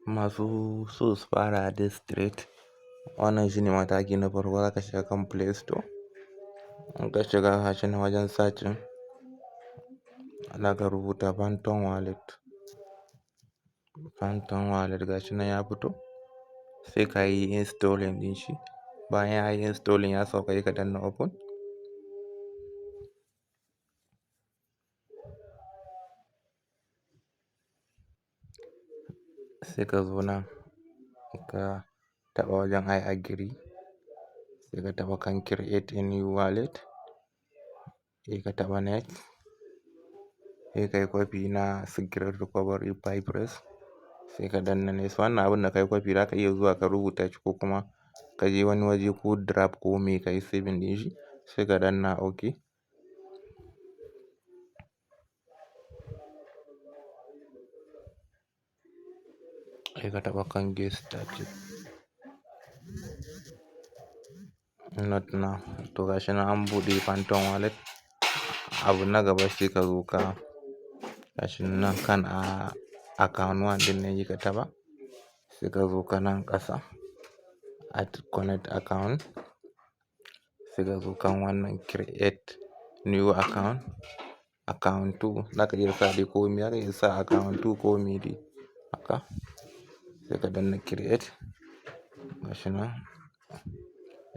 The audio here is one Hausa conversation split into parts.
Masu so su fara DEX trade, wannan shine mataki na farko. Zaka shiga kan Play Store. In ka shiga, gashi nan wajen searching, zaka rubuta Phantom Wallet. Phantom Wallet gashi nan ya fito, sai ka yi installing ɗin shi. Bayan ya yi installing, ya sauka, sai ka danna open. Sai ka zo nan ka taɓa wajen "I agree", sai ka taɓa kan "Create a new wallet", sai ka taɓa next, sai ka yi copy na secret recovery phrase, sai ka danna next. Wannan abun da ka yi copy, za ka iya zuwa ka rubuta shi ko kuma ka je wani waje ko draft ko me, ka yi saving ɗin shi, sai ka danna OK. Sai ka taɓa kan "Get started". Not now. To, gashi nan an buɗe Phantom Wallet. Abu na gaba, sai ka zo ka gashi nan kan a account one ɗin nan, ka taɓa. Sai ka zo ka nan ƙasa, add connect account. Sai ka zo kan wannan "Create new account", account two. Zaka iya sa dai ko me, zaka iya sa account two ko me dai haka. Sai ka danna create. Gashi nan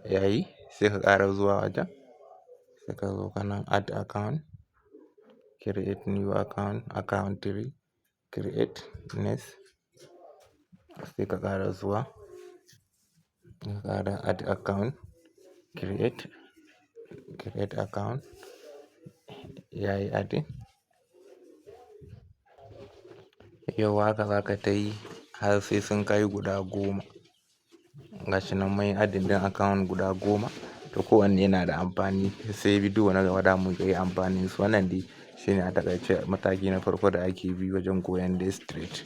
yayi, sai ka ƙara zuwa wajen. Sai ka zo ka nan add account, create new account, account three, create, next. Sai ka ƙara zuwa, ka ƙara add account, create account, yayi adding. Yau haka za ka tayi har sai sun kai guda 10. Gashi nan mun yi adding ɗin account guda 10. To, kowanne yana da amfani, sai bidiyo na gaba da mu yi amfanin su. Wannan dai shine a taƙaice mataki na farko da ake bi wajen koyon DEX trade.